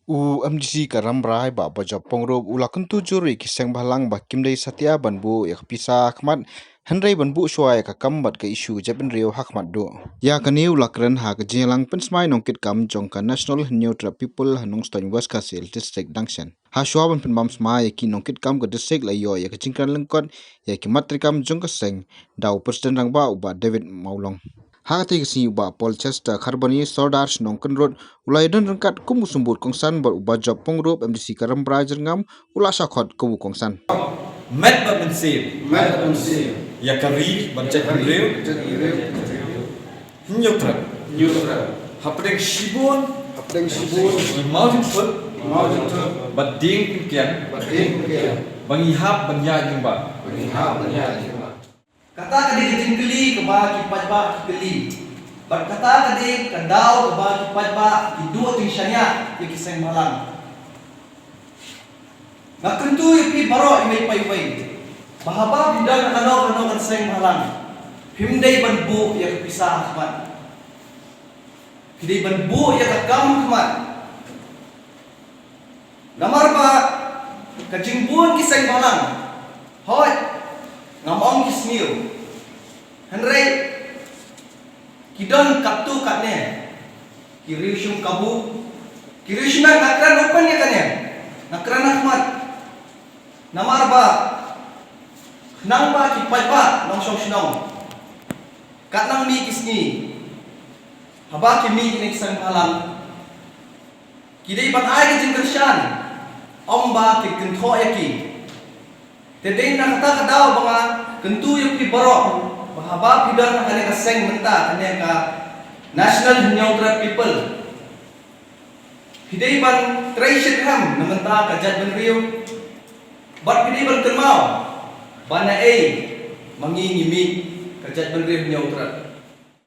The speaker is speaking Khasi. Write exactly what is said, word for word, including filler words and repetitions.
U MDC ka Rambrai, Bah Bajop Pyngrope, u la kyntu jur ïa ki seng bhalang ba kim dei satia ban buh ïa ka pisa ha khmat, hynrei ban buh shuwa ïa ka kam bad ka issue jaitbynriew ha khmat duh. Ïa kane u la kren ha ka jingïalang pynsmai nongkitkam jong ka National Hynñiewtrep People ha Nongstoiñ, West Khasi Hills District dang shen. Ha shuwa ban pynbam smai ïa ki nongkitkam ka district, la ïoh ïa ka jingkren lyngkot ïa ki mat treikam jong ka seng da u President Rangbah, u Bah David Mawlong. Ha katei ka sngi, u Bah Paul Chester Kharbani, Sordar Shnong Kynrut, u la ïadon ryngkat kum u symbud kongsan, bad u Bah Bajop Pyngrope, MDC ka Rambrai Jyrngam, u la shah khot kum u kongsan. Met bad mynsiem. Met bad mynsiem. Ïa ka ri bad jaitbynriew. Hynñiewtrep. Hynñiewtrep. Hapdeng shibun. Hapdeng shibun. Ki mawjynthut. Ki mawjynthut. Bad dieng pynkiang. Bad dieng pynkiang. Ba ngi hap ban ïaid lyngba. Ba ngi hap ban ïaid lyngba. Kata ka dei ka jingkylli kaba ki paidbah ki kylli. Bad kata ka dei ka daw kaba ki paidbah ki duh jingshaniah ïa ki seng bhalang. Nga kyntu ïa phi baroh iwei pa iwei, ba haba phi don ha kano kano ka seng bhalang, phim dei ban buh ïa ka pisa ha khmat. Phi dei ban buh ïa ka kam ha khmat. Namar ba ka jingbun ki seng bhalang, hooid, ngam ong ki sniew, hynrei ki don katto katne. Ki riew shim kabu, ki riew shim, nga kren open ïa kane, nga kren ha khmat. Namar ba khnang ba ki paidbah nongshong shnong, katba nang mih ki sngi, haba ki mih kine ki seng bhalang, ki dei ban ai ka jingkyrshan, ym ba ki kynthoh ïa ki. Te dei na kata ka daw ba nga kyntu ïa phi baroh, ba haba phi don ha kane ka seng mynta, kane ka National Hynñiewtrep People, phi dei ban trei shitrhem na ka bynta ka jaitbynriew. Bad phi dei ban kynmaw ba naei ma ngi ngi mih, ka jaitbynriew Hynñiewtrep.